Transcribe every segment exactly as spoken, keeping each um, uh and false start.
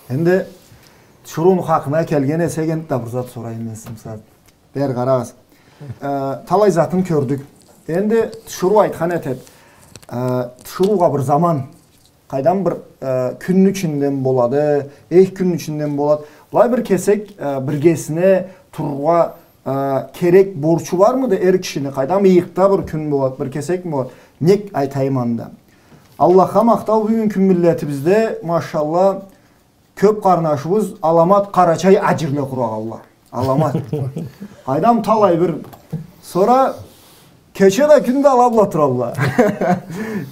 Энди тиширыуну хакъына келген эсек, энтда бир зат сорайым мен сизге. Бери къарагъыз. Э, талай затын кёрдюк. Энди тиширыу айтхан этед. Э, тиширыугъа бир заман, къайдам, бир, э, кюнню ичинден болады, эки кюнню ичинден болады. Былай бир кесек, э, биргесине турургъа, э, керек борчу бармыды эр кишини? Къайдам, ыйыкъда бир кюн болады, бир кесек болады. Нек айтайым анда? Аллахха махтау, бюгюн кюн миллетибизде, машалла, кёп къарнашыбыз аламат къарачай аджирле къурагъанла. Аламат. Къайдам, талай бир. Сора кече да, кюн да ала бла туралла.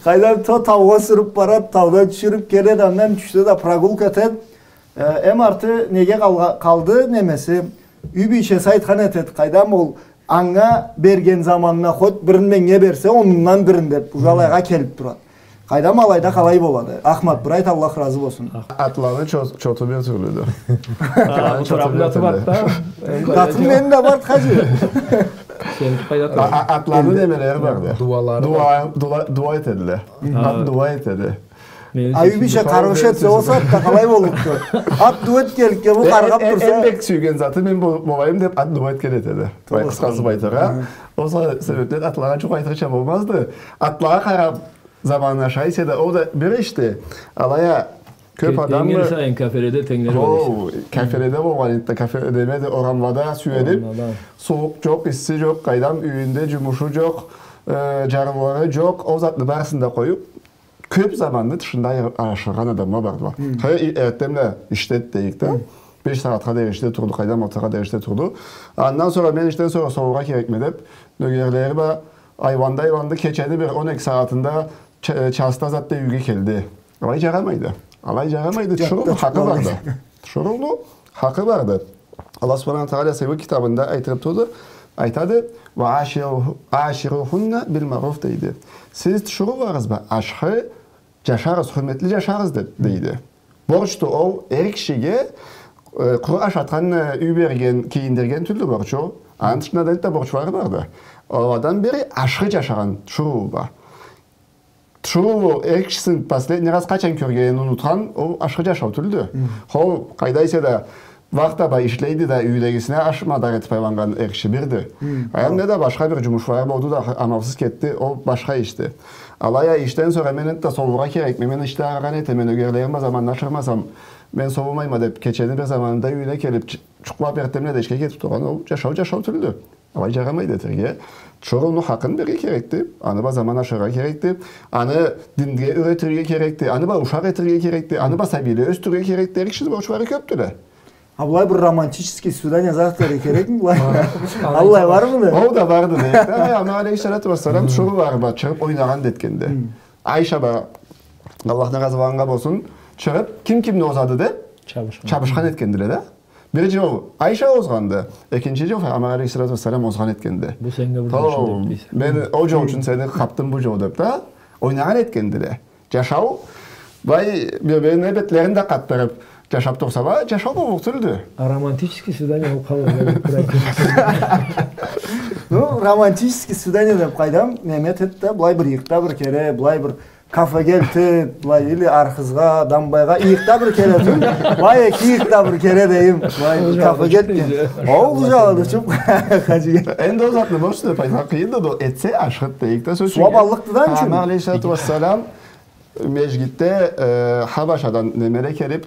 Къайдам, то таугъа сюрюп барад, таудан тюшюрюп келед, андан тюшде да прогулка этед. Э, эм арты неге къалгъа-, къалды немеси? Юй бийчеси айтхан этед, къайдам, ол анга берген заманына хоть бирин менге берсе, онундан бирин деп, уже алайгъа келип турад. Къайдам, алайда къалай болады? Ахмат, бир айт, Аллах разы болсун. Атланы чо-, чоту бир тюрлюдю. Атланы чоту бир тюрлюдю. Затын мени да барды, хаджи. Сеники къайда турады? А-, а-, атланы немелери барды. Дуалары барды. Дуа, дуа, дуа этедиле. Ат дуа этеди. Ай, юй бийче къаргъыш этсе, ол сагъатда къалай боллукъду? Ат дуа этгенликге бу къаргъап турса. Э, э, эм бек сюйген заты мен бол-, болайым деп ат дуа этген этеди. Былай къысхасы айтыргъа. Ол себепден атлагъа джукъ айтырча болмазды. Атлагъа къарап заманын ашай эсе да, ол да бир ишди. Алай а кёп адамы... Кетген сайын кафеледе тенглери бар эсе. О, кафеледе болгъан энтда, кафеледе, орамлада сюелип, сууукъ джокъ, исси джокъ, къайдам, юйюнде джумушу джокъ, э, джарлылары джокъ, ол затны барысын да къоюп, кёп заманны тышында айыр-, ашыргъан адамла бардыла. Хы, и-, эртденбла ишде дейик да. Беш сагъатха дери ишде турду, къайдам, алтыгъа дери ишде турду. Андан сора мен ишден сора соуугъа керекме деп, нёгерлери бла айланды, айланды, кечени бир он эки сагъатында ч-, частда затда юйге келди. Алай джарамайды. Алай джарамайды. Тиширыуну хакъы барды. Тиширыуну хакъы барды. Аллах субханаху ва тагъала сыйлы китабында айтырып турду. Айтады, «Ва аширу-, аширугьунна бил маъруф», дейди. Сиз тиширыуларыгъыз бла ашхы джашагъыз, хурметли джашагъыз деп, дейди. Борчду ол эр кишиге, э, къуру ашатхан, э, юй берген, кийиндирген тюлдю борчу. Аны тышында да энтда борчлары барды. Ол адам бери ашхы джашагъан тиширыу бла. Тиширыу эр кишисин последний раз къачан кёргенин унутхан, ол ашхы джашау тюлдю. Хо, къайда эсе да, вахта бла ишлейди да, юйдегисине аш мадар этип айланнган эр киши бирди. Ай, не да башха бир джумушлары болду да, амалсыз кетди, ол башха ишди. Алай а ишден сора мен энтда соуугъа керекме, мен ишде арыгъан этеме, нёгерлерим бла заманны ашырмасам, мен соумайма деп, кечени бир заманында юйюне келип, ч-, джукълап, эртденбла да ишге кетип тургъан, ол джашау, джашау тюлдю. Алай джарамайды этерге. Тиширыуну хакъын берирге керекди. Аны бла заман ашырыргъа керекди. Аны динге юретирге керекди. Аны бла ушакъ этерге керекди. Аны бла сабийле ёсдюрюрге керекди. Эр кишини борчлары кёпдюле. А былай бир романтический свидание зат этерге керекми былай? Аллай бармыды? Ол да барды дейик да. Пайгъамбар алейхиссалату вассалам тиширыулары бла чыгъып ойнагъан да этгенди. Айша бла, Аллахны разылыгъы анга болсун, чыгъып, ким кимни озады деп, чабышхан этгендиле да. Бир джол Айша озгъанды, экинчи джол Пайгъамбар алейхиссалату вассалам озгъан этгенди. Бу сеннге бир джол деп дейсе. Мен ол джол ючюн сени къапдым бу джол деп да, ойнагъан этгендиле. Джашау, былай, бир-бирини бетлерин да къатдырып, джашап турса бла, джашау боллукъ тюлдю. А романтический свидание болуп къалды. Ну, романтический свидание деп къайдам, неме этед да, былай бир ыйыкъда бир кере, былай бир кафеге элтед, былай, или Архызгъа, Дамбайгъа, ыйыкъда бир кере тюл, былай эки ыйыкъда бир кере дейим, былай кафеге элтед. Ол джалады чуп, хаджи. Энди ол затны, может, деп айтхан къыйынды да, этсе ашхыды дейик да, сёз ючюн. Сууап аллыкъды да, ничего. Пайгъамбар алейхиссалату вассалам межгитде, э, Хабашадан немеле келип,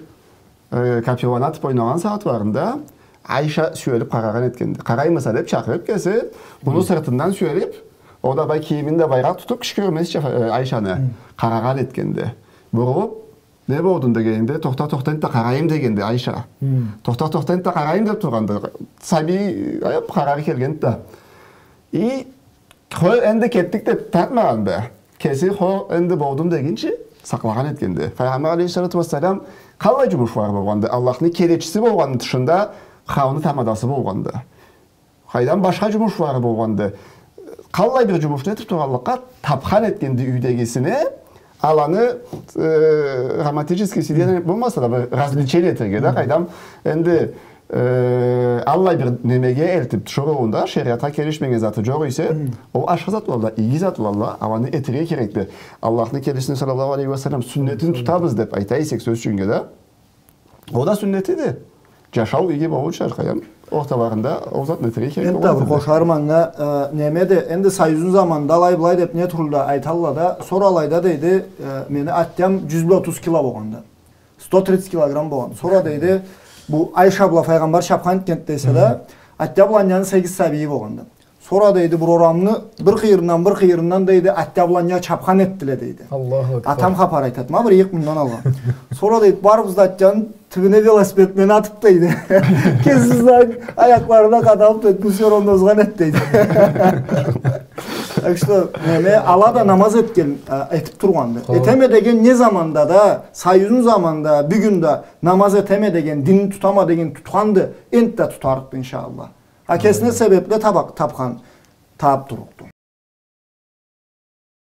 э, капеллан атып ойнагъан сагъатларында Айша сюелип къарагъан этгенди. Къараймыса деп чакъырып кеси, муну сыртындан сюелип, ол да бай кийимин да байракъ тутуп, киши кёрмезча, э, Айшаны къарагъан этгенди. Бурулуп, «Не болдунг?» дегенинде, «Тохта, тохта, энтда къарайым», дегенди Айша. «Тохта, тохта, энтда къарайым», деп тургъанды. Сабий, э, къарары келгенди да. И Хо, энди кетдик деп тартмагъанды. Кеси, хо, энди болдум дегинчи, сакълагъан этгенди. Пайгъамбар алейхиссалату вассалам къаллай джумушлары болгъанды? Аллахны келечиси болгъанны тышында халны тамадасы болгъанды. Къайдан башха джумушлары болгъанды? Къаллай бир джумушну этип тургъанлыкъгъа тапхан этгенди юйдегисине, аланы, э, романтический свидание болмаса да, бир развлечение этерге да, къайдам, энди, э, аллай бир немеге элтип, тиширыуунда шериатха келишмеген заты джокъ эсе, ол ашхы затладан, иги затладан аланы этерге керекди. Аллахны келечисини, саллаллаху алейхи ва саллам, сюннетин тутабыз деп айта эсек, сёз ючюннге да. Ол да сюннетиди. Джашау иги болурча, къайдам, ол табагъында ол затны этерге керек. Энтда бир къошарым анга, э, немеди, энди Союзну заманында алай-былай деп не тюрлю да айталла да, сора алайда, дейди, э, мени атям джюз бла отуз кило болгъанды. Сто тридцать килограмм болгъан. Сора, дейди, бу Айша бла файгъамбар чапхан этгенди десе да, атя бла анняны сегиз сабийи болгъанды. Сора, дейди, бир орамны бир къыйырындан, бир къыйырындан, дейди, атя бла анняны чапхан этдиле, дейди. Аллаху акбар. Атам хапар айтады, ма бир ыйыкъ мындан алгъан. Сора, дейди, барыбыз да атяны тюбюне велосипед мени атыб, дейди. Кесибиз да аякъларына къадалыб, дейди, бу сёр онда озгъан эди, дейди. Так что, неме, ала да намаз этген, а, этиб тургъанды. Хо. Этеме деген не заманда да, Союзну заманында, бюгюн да намаз этеме деген, динни тутама деген тутханды, энтда тутарыкъды, иншаллах. А кесине себебле табакъ-, табхан, табыб турукъду.